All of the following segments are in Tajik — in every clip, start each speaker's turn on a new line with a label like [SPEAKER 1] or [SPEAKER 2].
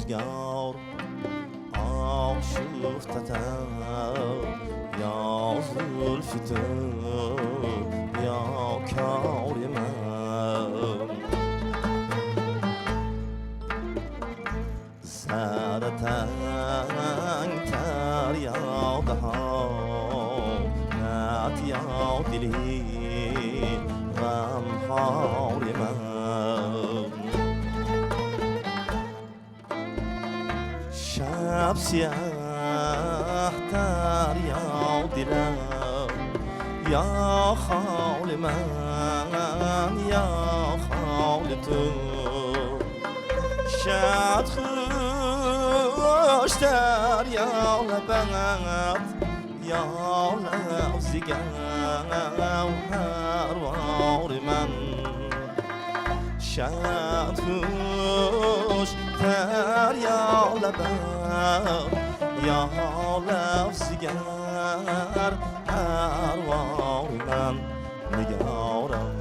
[SPEAKER 1] روزگار آشفته‌تر یا زلف تو یا کار من سر تنگ تر یا دهانت یا دلی غمخوار من شب سیاه تر یا دلم یا خال من یا خال تو شد خوشتر یا لبت یا لفظ گوهر من شد خوشتر یا لبت یا لفظ گوهر من نگارم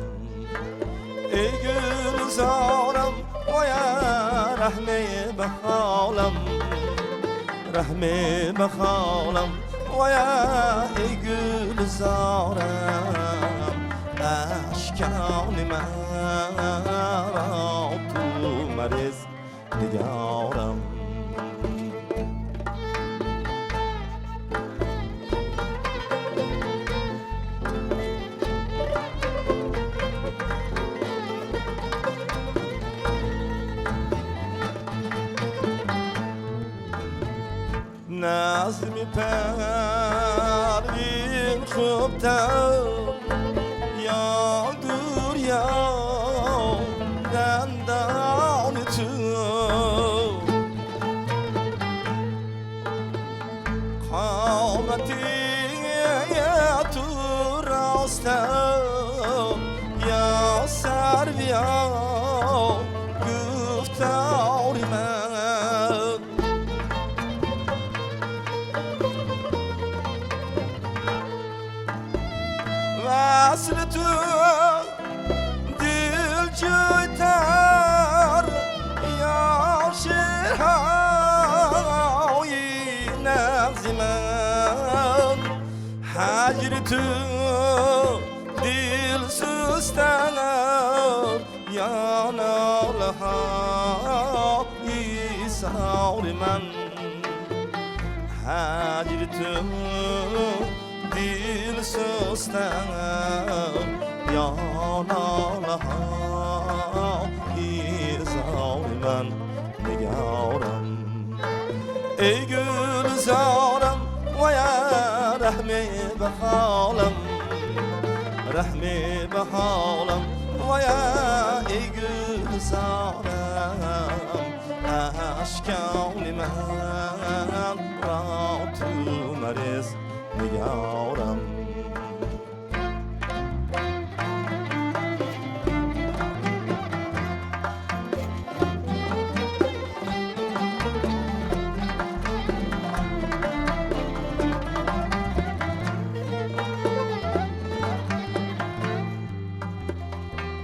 [SPEAKER 1] ای گلزارم ویا رحمی به حالم رحمی به حالم ویا ای گلزارم اشکان مرا تو مریض نگارم نظم پروین خوبتر یا دور یا دندان تو قامتی تو راستم یا سر یا گفتار من وصل تو دل جویتر یا شیرهای نغز من هجر تو دل سوزتر یا ناله های سار من هجر تو دل سوزتر یا ناله های زار من نگارم ای گلزارم ویا رحمی به حالم رحمی به حالم ویا ای گلزارم اشکان من را تو مریض نگارم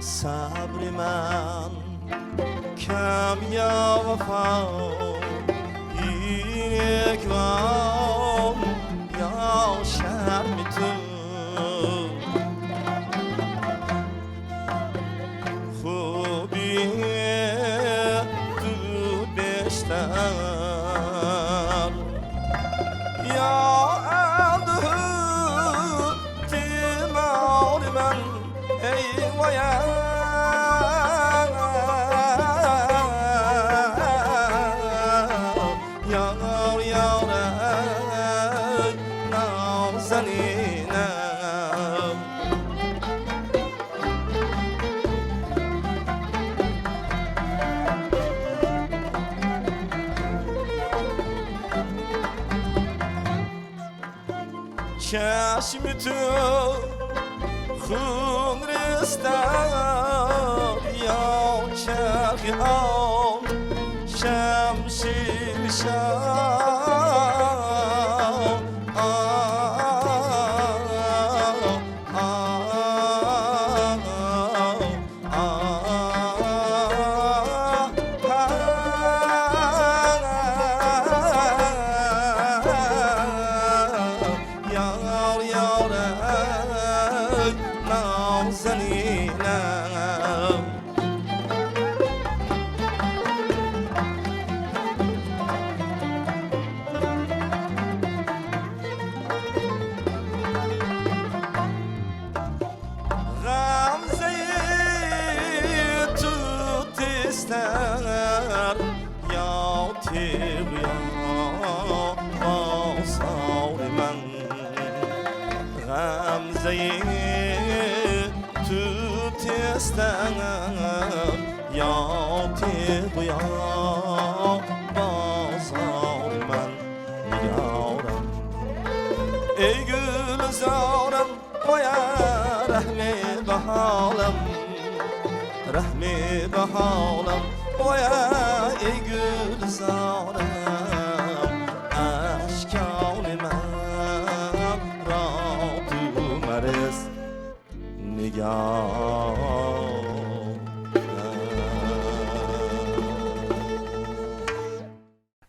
[SPEAKER 1] صبر من کم یا وفا این یک وام یا شرم تو خوبی تو بیشتر یا اندوه تیمار من ای ویا یار یار ای نازنینم چشم تو خون رستم یا چرخ آن شمشیر شاه آه آه آه. تیزتر یا تیغ یا بازار من غمزه تو تیزتر یا تیغ یا بازار من نگارم ای گلزارم باید رحمی به حالم رحمی به حالم باید ای گلزارم اشکان من را تو مرس نگارم.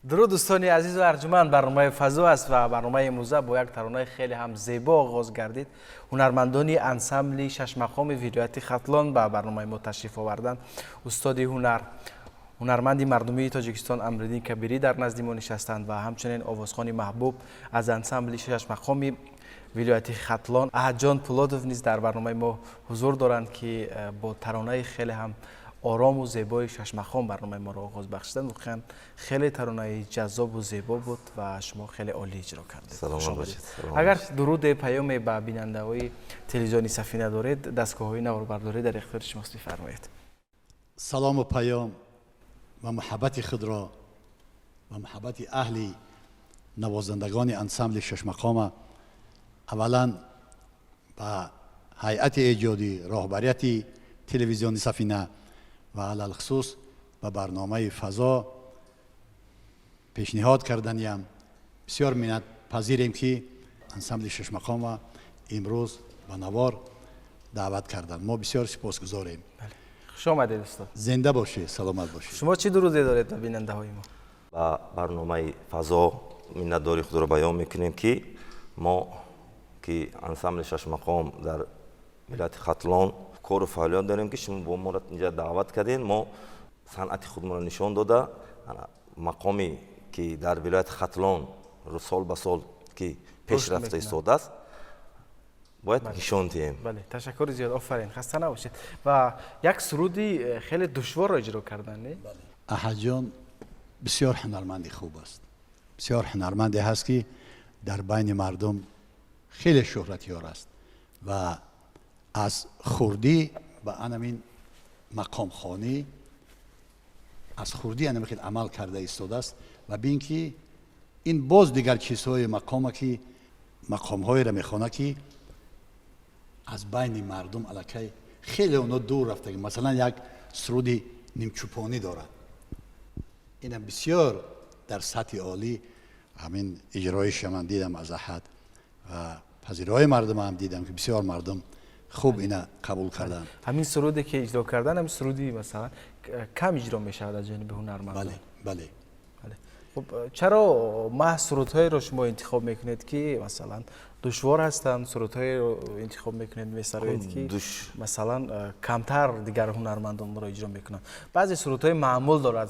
[SPEAKER 2] درود دوستانی عزیز و ارجمند، برنامه فضا است و برنامه امروزه با یک ترانه خیلی هم زیبا آغاز گردید. هنرمندانی انسامبل شش مقام ولایت ختلان به برنامه ما تشریف آوردند. استاد هنر، هنرمند مردمی تاجیکستان امرالدین کبیری در نزد ما نشستند و همچنین آوازخوان محبوب از انسامبل شش مقام ولایت ختلان احدجان پولادوف نیز در برنامه ما حضور دارند که با ترانه خیلی هم آرام و زیبای شش مقام برنامه ما را آغاز بخشیدند. واقعا خیلی ترانه جذاب و زیبا بود و شما خیلی عالی اجرا کردید.
[SPEAKER 1] سلام باشید.
[SPEAKER 2] اگر درود پیام به بیننده های تلویزیون سفینه دارید، دستگاه های نواربرداری در اختیار شماست، بفرمایید.
[SPEAKER 3] سلام و پیام و محبت خود را و محبت اهل نوازندگان انسامبل شش مقام اولا به هیئت ایجادی راهبریت تلویزیون سفینه و علی‌الخصوص به برنامه فضا پیشنهاد کردنیم. بسیار منت پذیریم که انسامبل شش مقام امروز به نوار دعوت کردن. ما بسیار سپاسگزاریم.
[SPEAKER 2] بله. خوش آمدید استاد.
[SPEAKER 3] زنده باشید، سلامت باشید.
[SPEAKER 2] شما چی درودی دارید به بیننده های ما؟
[SPEAKER 1] به برنامه فضا منتداری خود را بیان میکنیم که ما که انسامبل شش مقام در ولایت ختلان کار و فعالیت داریم که شما با ما را اینجا دعوت کردین، ما صنعت خودمان را نشان داده، مقامی که در ولایت ختلان سال به سال که پیش رفته ایستاده است باید نشان دهیم.
[SPEAKER 2] بله، تشکر زیاد، آفرین، خسته نباشید. و یک سرودی خیلی دشوار را اجرا کردن، نه؟
[SPEAKER 3] بله. احد جان بسیار هنرمند خوب است، بسیار هنرمندی هست که در بین مردم خیلی شهرتیار است و از خوردی به انمین مقام خوانی از خوردی انمین خیلی عمل کرده ایستاده است و بین که این باز دیگر چیزهای مقام که مقامهای را میخوانه که از بین مردم الکی خیلی اونا دور رفته. مثلا یک سرود نیمچوپانی دارد، اینم بسیار در سطح عالی همین اجرایش من دیدم از احد و پذیرای مردم هم دیدم که بسیار مردم خوب اینا قبول کردن.
[SPEAKER 2] همین سرودی که اجرا کردن، همین سرودی مثلا کم اجرا میشود از جانب هنرمندان.
[SPEAKER 3] بله بله
[SPEAKER 2] بله. خب چرا محض سرودهای رو شما انتخاب میکنید که مثلا دشوار هستند، سرودهای رو انتخاب میکنید میسرایید که مثلا کمتر دیگر هنرمندان رو اجرا میکنند؟ بعضی سرودهای معمول دارد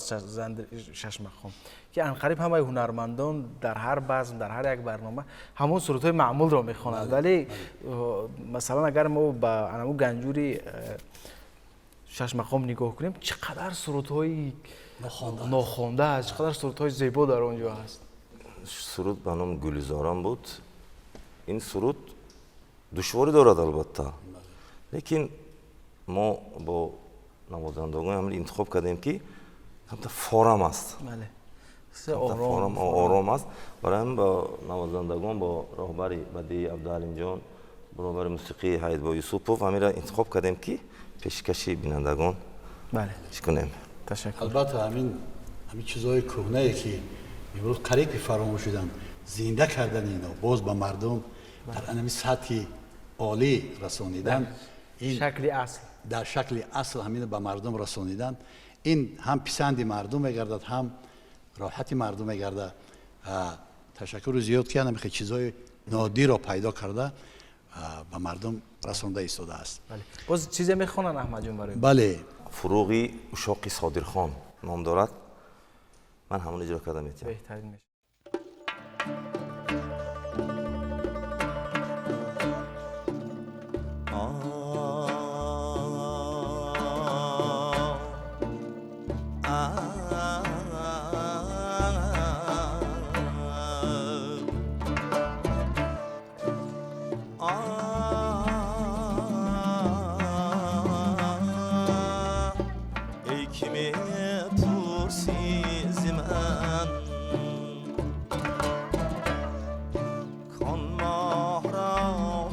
[SPEAKER 2] شش مقام که انقریب همه هنرمندان در هر بزم در هر یک برنامه همون سرودهای معمول رو میخوانند، ولی مثلا اگر ما به همون گنجوری شش مقام نگاه کنیم چقدر سرودهای ناخوانده است، چقدر سرودهای زیبا در اونجا هست.
[SPEAKER 1] سرود به نام گلزاران بود. این سرود دشواری دارد البته، لیکن ما با نوازندگان هم انتخاب کردیم که فارم است.
[SPEAKER 2] بله.
[SPEAKER 1] آرام آرام است. برای هم با نوازندگان با راهبری بدی عبدالعلیم جان، راهبر موسیقی حید با یوسفوف همین را انتخاب کردیم که پیشکشی بینندگان
[SPEAKER 2] بله
[SPEAKER 1] چی کنیم.
[SPEAKER 2] تشکر.
[SPEAKER 3] البته همین چیزهای کهنه که امروز قریب فراموش شدن، زنده کردن اینا باز به مردم در همین سطح عالی رسانیدن، این
[SPEAKER 2] شکل اصل
[SPEAKER 3] در شکل اصل همین به مردم رسانیدن، این هم پسند مردم میگردد هم راحت مردم میگرده. تشکر زیاد که همین چیزهای نادر را پیدا کرده به مردم رسانده ایستاده است.
[SPEAKER 2] بله. باز چیزی میخوانن احمد جان برای؟
[SPEAKER 3] بله.
[SPEAKER 1] فروغی اشاقی صادرخان نام دارد، من همون اجرا کردم.
[SPEAKER 2] بهترین میشه.
[SPEAKER 1] ки мепурсӣ зи ман кон моҳ ро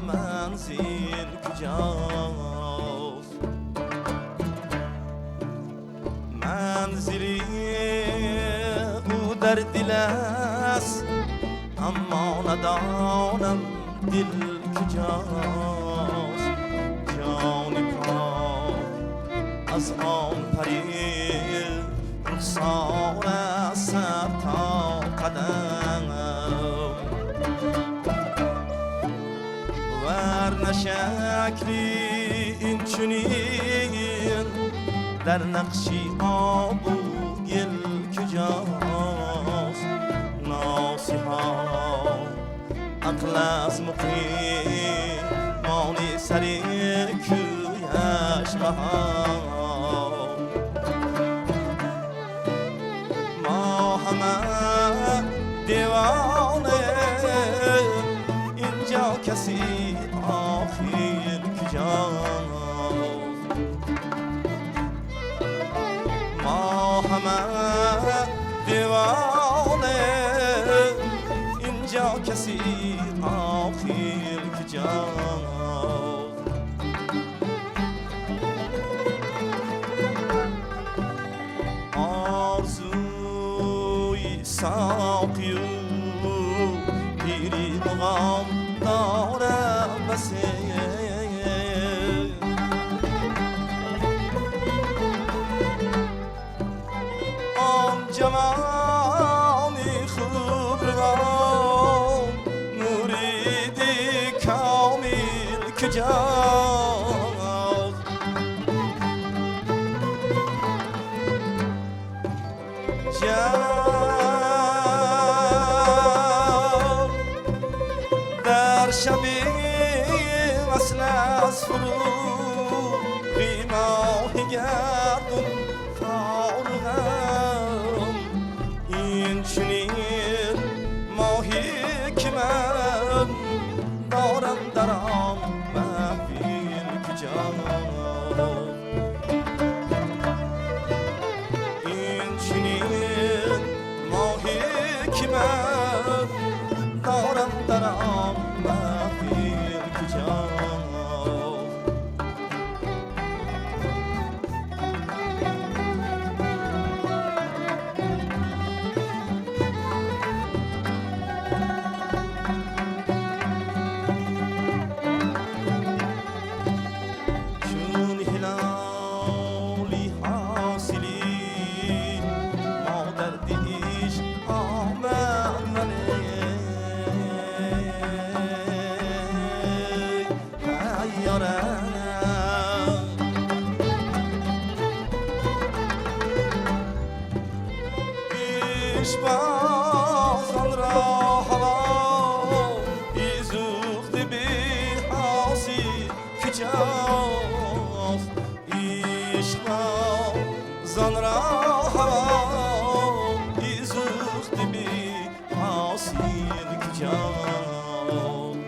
[SPEAKER 1] манзил куҷост манзили ӯ дар дил аст аммо надонам дил куҷост ҷони пок аз он пари рухсор аст сар то қадам вар на шакли ин чунин дар нақши обу гил куҷост носиҳо ақл аз муқимони сари кӯяш маҳол мо ҳама девона инҷо каси охир куҷост мо ҳама девона инҷо каси охир куҷост орзуи соқию пири муғом дорам басе он ҷавони хубрӯ муриди комил куҷост ҷон дар шаби васл аз фурӯғи моҳи гардун хору ғам ин чунин моҳе ки ман дорам дар он маҳфил куҷост ин чунин моҳе ки ман дорам дар он маҳфил куҷост чун ҳилоли ҳосилӣ мо дарди ишқ омад вале ҳайёрам ишқбозон ро ҳаво изӯхти беҳосил куҷост ишқбозон ро ҳаво изӯхти беҳосил куҷост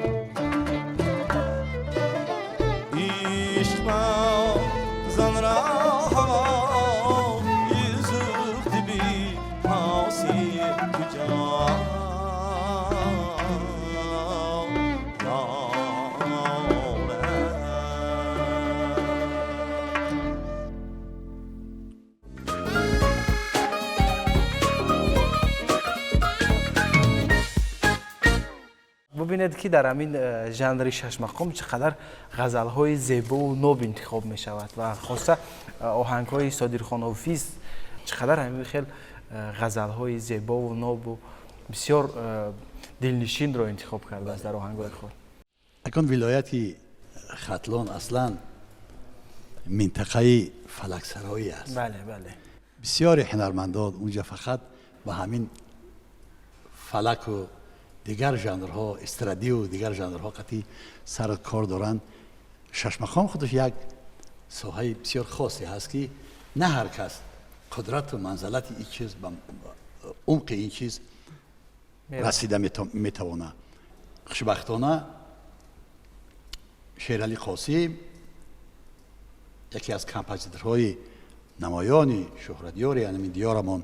[SPEAKER 1] ишқбозон ро ҳаво изӯхти беҳосил куҷост.
[SPEAKER 2] Бубинед ки дар ҳамин жанри шашмақом чӣ қадар ғазалҳои зебову ноб интихоб мешавад ва хоса оҳангҳои Содирхон Ҳофиз чӣ қадар ҳамин хел ғазалҳои зебову нобу бисёр дилнишинро интихоб кардааст дар оҳангҳои худ.
[SPEAKER 3] Акун вилояти Хатлон аслан минтақаи фалаксароӣ аст.
[SPEAKER 2] Бале, бале.
[SPEAKER 3] Бисёри ҳунармандон унҷа фақат ба ҳамин фалаку дигар жанрҳо, эстрадию дигар жанрҳо қатъи сару кор доранд. Шашмақом худаш як соҳаи бисёр хосе ҳаст ки на ҳар кас қудрату манзалати ин чиз ба умқи ин чиз расида метавонад. Хушбахтона Шерали Қосим яке аз композиторҳои намоёни шӯҳратёри ҳамин диёрамон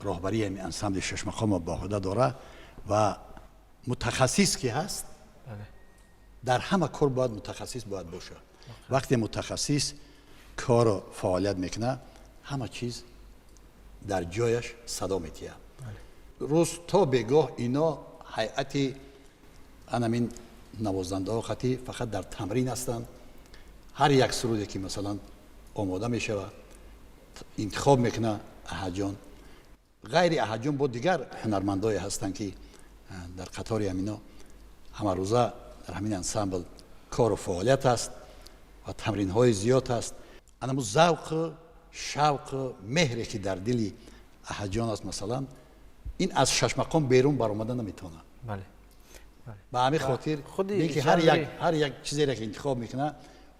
[SPEAKER 3] роҳбарии ҳамин ансамбли шашмақомро ба уҳда дорад ва мутахассис ки ҳаст, дар ҳама кор бояд мутахассис бояд бошад. Вақте мутахассис кору фаъолият мекунад, ҳама чиз дар ҷояш садо медиҳад. Рӯз то бегоҳ ино ҳайати анамин навозандаҳо хатӣ фақат дар тамрин ҳастанд. Ҳар як суруде ки масалан омода мешавад, интихоб мекунад Аҳадҷон. Ғайри Аҳадҷон бо дигар ҳунармандое ҳастанд, ки дар қатори ҳамино ҳамарӯза дар ҳамин ансамбл кору фаъолият аст ва тамринҳои зиёд аст. Анаму завқу шавқу меҳре ки дар дили Аҳадҷон аст, масалан, ин аз шашмақом берун баромада наметавонад. Ба ҳамин хотир ки ҳар як чизере ки интихоб мекунад,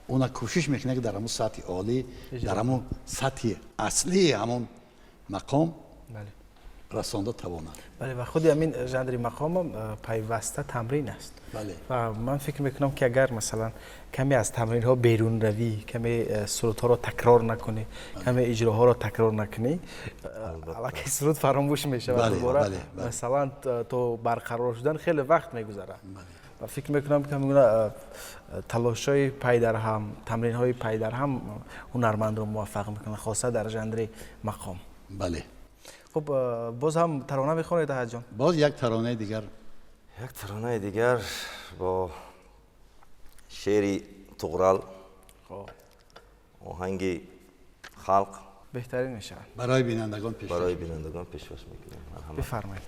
[SPEAKER 3] уна кӯшиш мекунад, ки дар ҳамун сатҳи олӣ, дар ҳамун сатҳи аслии ҳамун мақом расонда тавонад.
[SPEAKER 2] Бале, ва худи ҳамин жанри мақомам пайваста тамрин аст. Ва ман фикр мекунам, ки агар масалан каме аз тамринҳо берун равӣ, каме сурудҳоро такрор накунӣ, каме иҷроҳоро такрор накунӣ, аллакай суруд фаромӯш мешавад дубора. Масалан, то барқарор шудан хеле вақт мегузарад. Ва фикр мекунам, ки ҳамин талошҳои пайдарҳам, тамринҳои пайдарҳам ҳунармандро муваффақ мекунад, хоса дар жанри мақом.
[SPEAKER 3] Бале.
[SPEAKER 2] Хуб, боз ҳам тарона мехонед, Аҳадҷон?
[SPEAKER 3] Боз як таронаи дигар.
[SPEAKER 1] Як таронаи дигар бо шеъри Туғрал, оҳанги халқ.
[SPEAKER 2] Беҳтарин мешавад.
[SPEAKER 3] Барои бинандагон пешкаш.
[SPEAKER 1] Барои бинандагон пешкаш мекунем.
[SPEAKER 2] Бифармоед.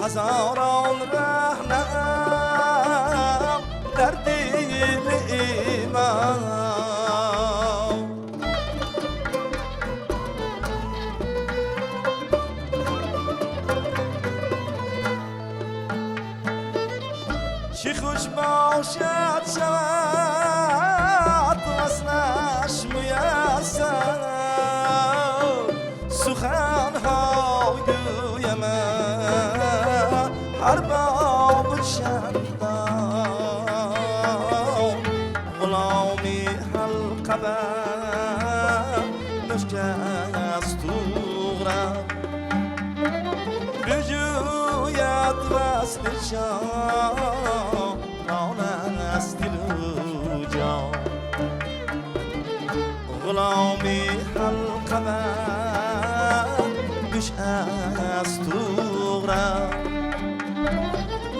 [SPEAKER 1] هزاران رهنم در دل ایمان چی خوش باشد شود وصلش میسر سخنها گویم هر باب چندان غلامی حلقه بر نشکست طغرا بجوید وصل جانان از دل و جان غلامی حلقه بر دوش از طغرا
[SPEAKER 4] ندانم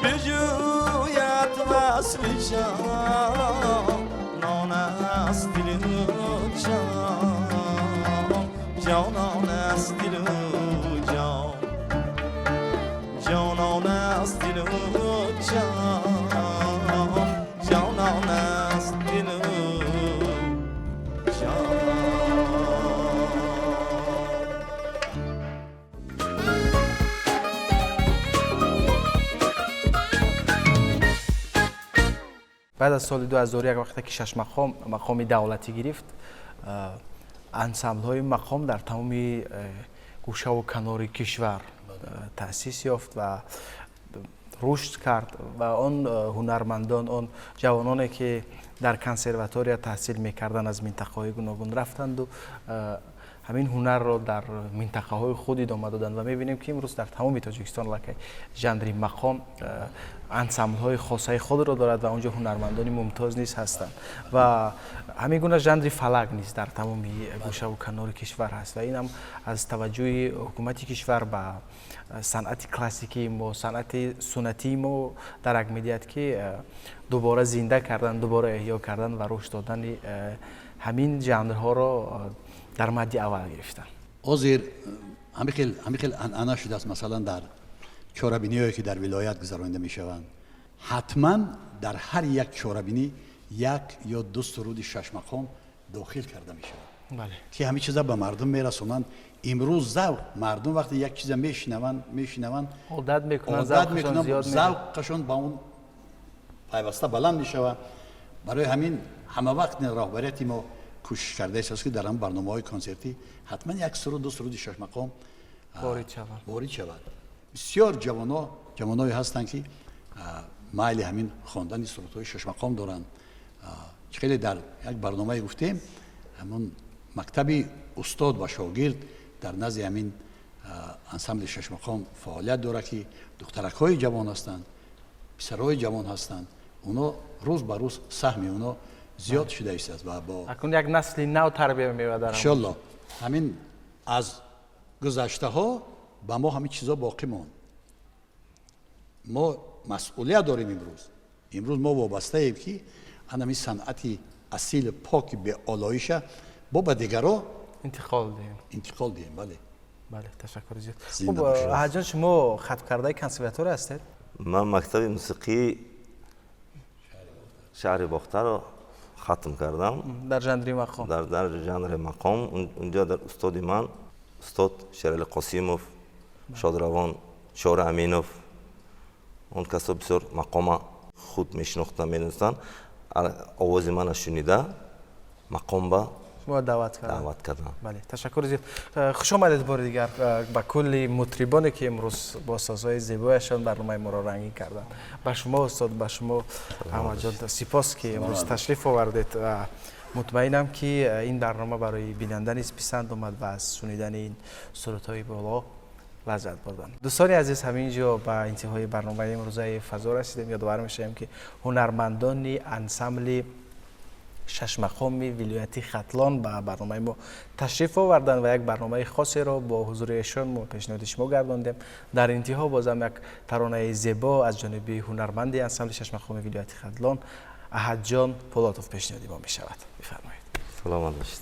[SPEAKER 4] بجوید وصل جانان است دل و جان، جانان است دل و جان، جانان است دل و جان، جانان است دل و جان.
[SPEAKER 2] Баъд аз соли 2001 вақте ки шашмақом мақоми давлатӣ гирифт, ансамблҳои мақом дар тамоми гӯшаву канори кишвар таъсис ёфт ва рушд кард ва он ҳунармандон, он ҷавононе ки дар консерватория таҳсил мекарданд, аз минтақаҳои гуногун рафтанду ҳамин ҳунарро дар минтақаҳои худ идома доданд ва мебинем, ки имрӯз дар тамоми Тоҷикистон аллакай жанри мақом ансамблҳои хосаи худро дорад ва онҷо ҳунармандони мумтоз низ ҳастанд ва ҳамин гуна жанри фалак низ дар тамоми гӯшаву канори кишвар ҳаст ва ин ҳам аз таваҷҷӯҳи ҳукумати кишвар ба санъати классикии мо, санъати суннатии мо дарак медиҳад, ки дубора зинда кардан, дубора эҳё кардан ва рушд додани ҳамин жанрҳоро дар мадди аввал гирифтанд.
[SPEAKER 3] Ҳозир ҳамин хел анъана шудааст. Масалан, дар чорабиниҳое ки дар вилоят гузаронида мешаванд, ҳатман дар ҳар як чорабинӣ як ё ду суруди шашмақом дохил карда мешавад, ки ҳамин чиза ба мардум мерасонанд. Имрӯз завқ мардум вақте як чиза мешинаванд,
[SPEAKER 2] одат мекунанд,
[SPEAKER 3] одат мекунанд, завқашон ба он пайваста баланд мешавад. Барои ҳамин ҳама вақт роҳбарияти мо кӯшиш кардааст, ки дар ҳам барномаҳои консертӣ ҳатман як суруд, ду суруди шашмақом
[SPEAKER 2] ворид шавад.
[SPEAKER 3] Ворид шавад. Бисёр ҷавоное ҳастанд, ки майли ҳамин хондани сурудҳои шашмақом доранд. Хеле дар як барномае гуфтем, ҳамон мактаби устод ва шогирд дар назди ҳамин ансамбли шашмақом фаъолият дорад, ки духтаракҳои ҷавон ҳастанд, писарҳои ҷавон ҳастанд. Оно рӯз ба рӯз саҳми оно зиёд шуда истааст ва бо
[SPEAKER 2] Акнун як насли нав тарбия меёбад дар
[SPEAKER 3] Иншолло, ҳамин аз гузаштаҳо ба мо ҳамин чизо боқӣ монд. Мо масъулият дорем. Имрӯз мо вобастаем, ки ҳамин санъати асили поки беолоиша бо ба дигаро
[SPEAKER 2] интиқол диҳем.
[SPEAKER 3] Интиқол диҳем, бале.
[SPEAKER 2] Бале, ташаккури зиёд. Хуб, Аҳадҷон, шумо хатмкардаи консерватория ҳастед?
[SPEAKER 1] Ман мактаби мусиқии шаҳри Бохтарро хатм кардам.
[SPEAKER 2] Дар жанри мақом?
[SPEAKER 1] Дар жанри мақом. Унҷо дар устоди ман устод Шерали Қосимов, шодравон Чора Аминов, он касо бисёр мақома худ мешинохтанд, медонистанд. Овози мана шунида, мақом ба
[SPEAKER 2] Шумо даъват карданд.
[SPEAKER 1] Даъват карданд.
[SPEAKER 2] Бале, ташаккури зиёд. Хуш омадед бори дигар ба кулли мутрибоне, ки имрӯз бо созҳои зебояшон барномаи моро рангин карданд. Ба шумо, устод, ба шумо, Аҳмадҷон, сипос, ки имрӯз ташриф овардед ва мутмаинам, ки ин барнома барои бинанда низ писанд омад ва аз шунидани ин сурудҳои боло лаззат бурданд. Дӯстони азиз, ҳамин ҷо ба интиҳои барномаи имрӯзаи фазо расидем. Ёдовар мешавем, ки ҳунармандони ансамбли шашмақоми вилояти Хатлон ба барномаи мо ташриф оварданд ва як барномаи хосеро бо ҳузури эшон мо пешниҳоди шумо гардондем. Дар интиҳо бозам як таронаи зебо аз ҷониби ҳунарманди ансамбли шашмақоми вилояти Хатлон Аҳадҷон Пулотов пешниҳоди мо мешавад. Бифармоед.
[SPEAKER 1] Саломат бошед.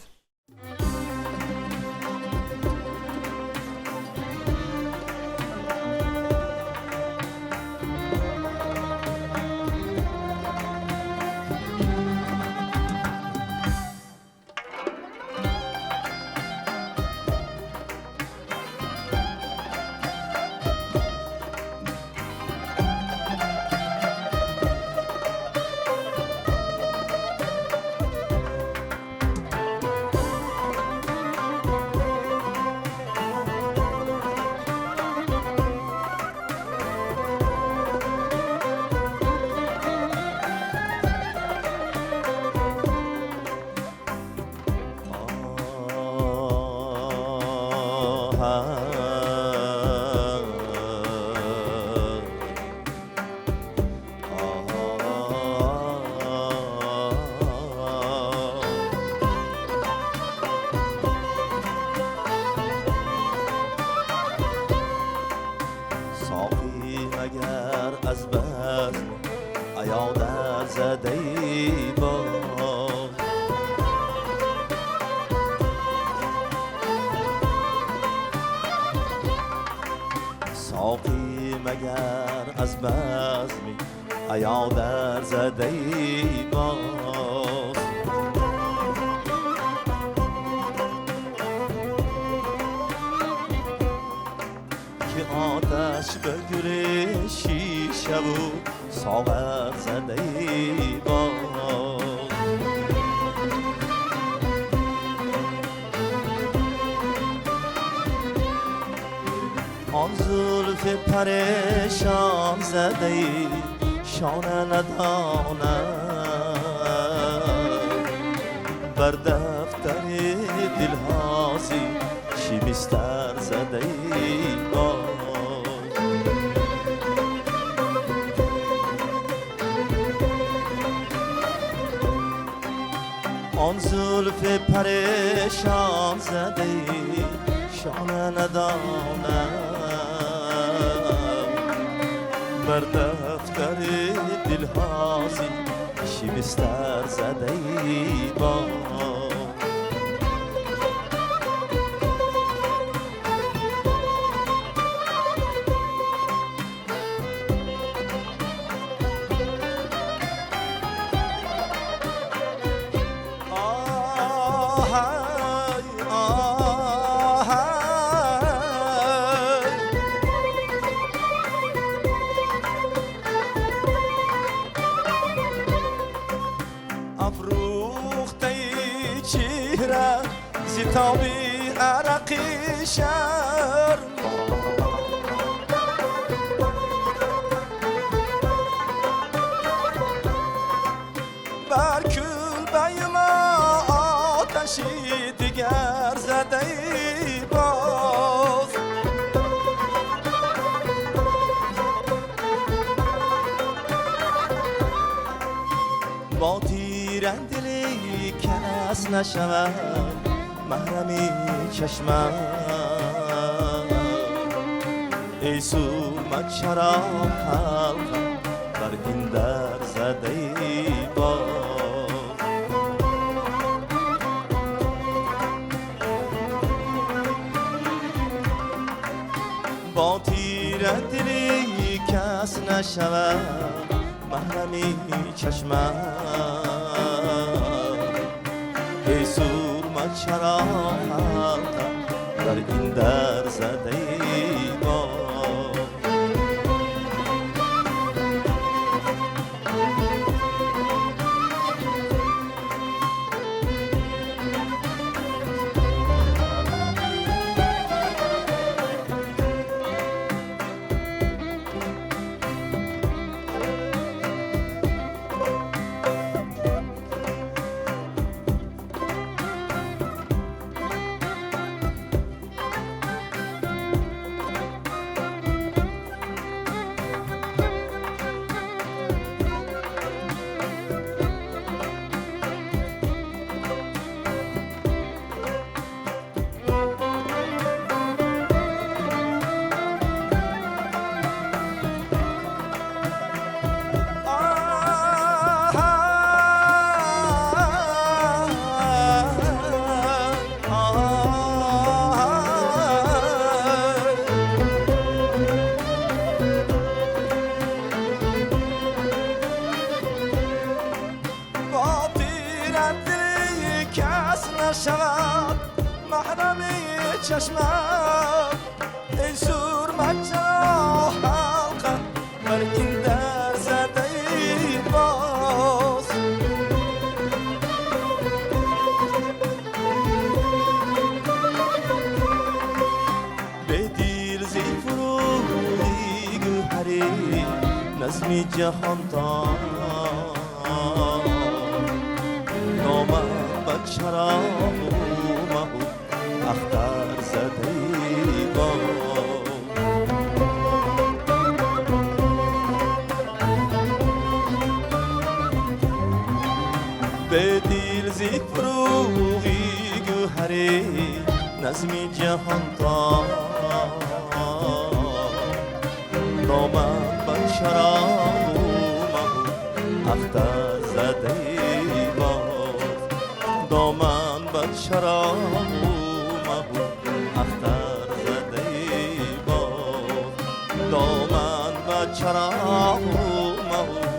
[SPEAKER 4] مگر از بزم عیا در زده ای باز. ساقی مگر از بزم عیا در زده ای باز. که آتش به گل شیشه و ساغر زده ای باز. آن زلف پریشان زده ای شانه ندانم، بر دفتر دلهازی شیبستر زده ای باز. آن زلف پریشان زده ای شانه ندانم، بر دفتر دلهازی شیبستر زده ای باز. زتابی عرقی شرم، بر کلبه ما آتشی دیگر زده ای باز. با تیرن دلی کس نشود محرمی چشمم، ای سرمه چرا حلقه بر این در زده ای باز. با تیره دلی کس نشود محرمی چشمم، ای سرمه چرا حلقه بر این در زده ای باز. نشود محرمی چشمم، ای سرمه چرا حلقه بر این در زده ای باز. به دل زی فروغی گوهری نظمی جهان تا نامد چراغ و مه اختر زده ای باز. به دل زی فروغی گوهری نظمی جهان تا Доман ба чароғу маҳу ахтар задаи боз, доман ба чароғу маҳу ахтар задаи боз, доман ба чароғу маҳу.